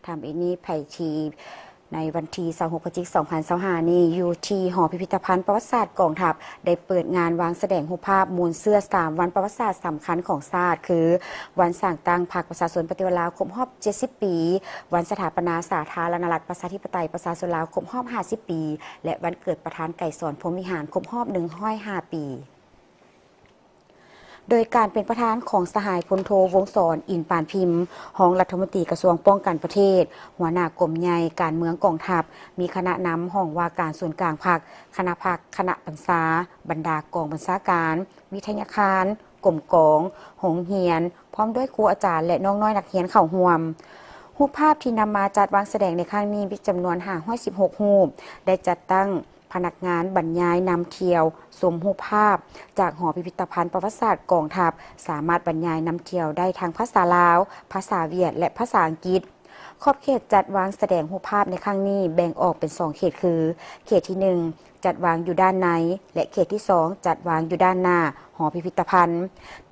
ທຳອິດນີ້ ໃຜທີ່ ໃນວັນທີຊາວຫົກ ພະຈິກ ສອງພັນຊາວຫ້ານີ້ ຢູ່ທີ່ຫໍພິພິທະພັນປະຫວັດສາດກອງທັບ ໄດ້ເປີດງານວາງສະແດງຮູບພາບມູນເຊື້ອສາມວັນປະຫວັດສາດສຳຄັນຂອງຊາດ ຄື ວັນສ້າງຕັ້ງພັກປະຊາຊົນປະຕິວັດລາວຄົບຮອບເຈັດສິບປີ, ວັນສະຖາປະນາສາທາລະນະລັດປະຊາທິປະໄຕປະຊາຊົນລາວຄົບຮອບຫ້າສິບປີ ແລະ ວັນເກີດປະທານໄກສອນ ພົມວິຫານ ຄົບຮອບໜຶ່ງຮ້ອຍຫ້າປີ. ໂດຍການເປັນປະທານຂອງສະຫາຍພົນໂທ ວົງສອນ ອິນປານພິມ ຮອງລັດຖະມົນຕີກະຊວງປ້ອງກັນປະເທດ, ຫົວໜ້າກົມໃຫຍ່ການເມືອງກອງທັບ, ມີຄະນະນຳຫ້ອງວ່າການສູນກາງພັກ, ຄະນະພັກ, ຄະນະບັນຊາ, ບັນດາກອງບັນຊາການ, ວິທະຍາຄານ, ກົມກອງ, ໂຮງຮຽນ, ພ້ອມດ້ວຍຄູອາຈານ ແລະ ນ້ອງນ້ອຍນັກຮຽນເຂົ້າຮ່ວມ. ຮູບພາບທີ່ນຳມາຈັດວາງສະແດງໃນຄັ້ງນີ້ມີຈຳນວນຫ້າຮ້ອຍສິບຫົກຮູບ, ໄດ້ຈັດຕັ້ງ ພະນັກງານບັນຍາຍນຳທ່ຽວຊົມຮູບພາບຈາກຫໍພິພິທະພັນປະຫວັດສາດກອງທັບ ສາມາດບັນຍາຍນຳທ່ຽວໄດ້ທັງພາສາລາວ, ພາສາຫວຽດ ແລະ ພາສາອັງກິດ. ຂອບເຂດຈັດວາງສະແດງຮູບພາບໃນຄັ້ງນີ້ແບ່ງອອກເປັນສອງເຂດຄື ເຂດທີໜຶ່ງ ຈັດວາງຢູ່ດ້ານໃນ ແລະ ເຂດທີສອງ ຈັດວາງຢູ່ດ້ານໜ້າຫໍພິພິທະພັນ.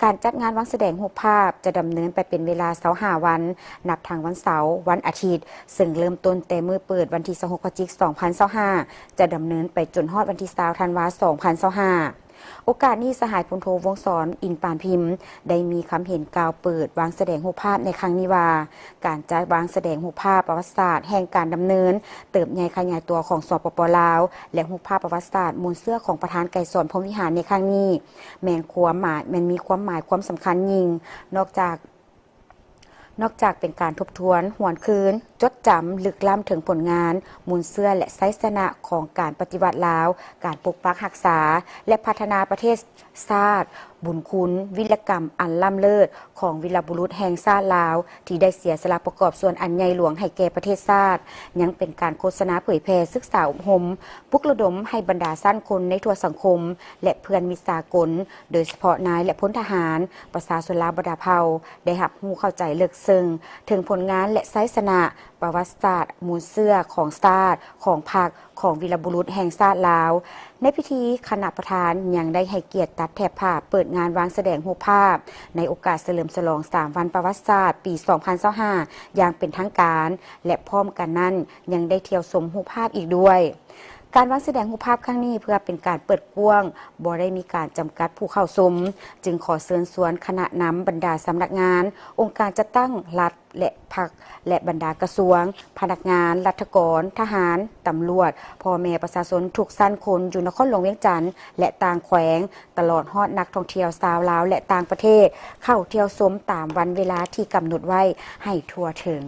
ການຈັດງານວາງສະແດງຮູບພາບຈະດຳເນີນໄປເປັນເວລາຊາວຫ້າວັນ, ນັບທັງວັນເສົາ, ວັນອາທິດ, ເຊິ່ງເລີ່ມຕົ້ນແຕ່ມື້ເປີດວັນທີຊາວຫົກ ພະຈິກ ສອງພັນຊາວຫ້າ ຈະດຳເນີນໄປຈົນຮອດວັນທີຊາວ ທັນວາ ສອງພັນຊາວຫ້າ. ໂອກາດນີ້ ສະຫາຍພົນໂທ ວົງສອນ ອິນປານພິມ ໄດ້ມີຄຳເຫັນກ່າວເປີດວາງສະແດງຮູບພາບໃນຄັ້ງນີ້ວ່າ ການຈັດວາງສະແດງຮູບພາບປະຫວັດສາດແຫ່ງການດຳເນີນເຕີບໃຫຍ່ຂະຫຍາຍຕົວຂອງ ສປປ ລາວ ແລະ ຮູບພາບປະຫວັດສາດມູນເຊື້ອຂອງປະທານໄກສອນ ພົມວິຫານ ໃນຄັ້ງນີ້ ແມ່ນຄວາມໝາຍ, ແມ່ນມີຄວາມໝາຍຄວາມສຳຄັນຍິ່ງ ນອກຈາກ ນອກຈາກເປັນການທົບທວນ, ຫວນຄືນ, ຈົດຈຳ, ລຶກລ້ຳເຖິງຜົນງານ, ມູນເຊື້ອ ແລະ ໄຊຊະນະຂອງການປະຕິວັດລາວ, ການປົກປັກຮັກສາ ແລະ ພັດທະນາປະເທດຊາດ, ບຸນຄຸນ, ວິລະກຳອັນລ້ຳເລີດຂອງວີລະບຸລຸດແຫ່ງຊາດລາວ ທີ່ໄດ້ເສຍສະຫຼະປະກອບສ່ວນອັນໃຫຍ່ຫຼວງໃຫ້ແກ່ປະເທດຊາດ, ຍັງເປັນການໂຄສະນາເຜີຍແຜ່, ສຶກສາອົບຮົມ, ປຸກລະດົມໃຫ້ບັນດາຊັ້ນຄົນໃນທົ່ວສັງຄົມ ແລະ ເພື່ອນມິດສາກົນ, ໂດຍສະເພາະນາຍ ແລະ ພົນທະຫານ, ປະຊາຊົນລາວບັນດາເຜົ່າ ໄດ້ຮັບຮູ້ເຂົ້າໃຈເລິກເຊິ່ງເຖິງຜົນງານ ແລະ ໄຊຊະນະປະຫວັດສາດມູນເຊື້ອຂອງຊາດ, ຂອງພັກ, ຂອງວີລະບຸລຸດແຫ່ງຊາດລາວ. ໃນພິທີ, ຄະນະປະທານຍັງໄດ້ໃຫ້ກຽດຕັດແຖບຜ້າເປີດງານວາງສະແດງຮູບພາບ ໃນໂອກາດສະເຫຼີມສະຫຼອງສາມວັນປະຫວັດສາດປີສອງພັນຊາວຫ້າ ຢ່າງເປັນທາງການ ແລະ ພ້ອມກັນນັ້ນ ຍັງໄດ້ທ່ຽວຊົມຮູບພາບອີກດ້ວຍ. ການວາງສະແດງຮູບພາບຄັ້ງນີ້ເພື່ອເປັນການເປີດກວ້າງ, ບໍ່ໄດ້ມີການຈຳກັດຜູ້ເຂົ້າຊົມ, ຈຶ່ງຂໍເຊີນຊວນຄະນະນຳບັນດາສຳນັກງານ, ອົງການຈັດຕັ້ງລັດ ແລະ ພັກ ແລະ ບັນດາກະຊວງ, ພະນັກງານ, ລັດຖະກອນ, ທະຫານ, ຕຳຫຼວດ, ພໍ່ແມ່ປະຊາຊົນທຸກຊັ້ນຄົນຢູ່ນະຄອນຫຼວງວຽງຈັນ ແລະ ຕ່າງແຂວງ, ຕະຫຼອດຮອດນັກທ່ອງທ່ຽວຊາວລາວ ແລະ ຕ່າງປະເທດ ເຂົ້າທ່ຽວຊົມຕາມວັນເວລາທີ່ກຳນົດໄວ້ໃຫ້ທົ່ວເຖິງ.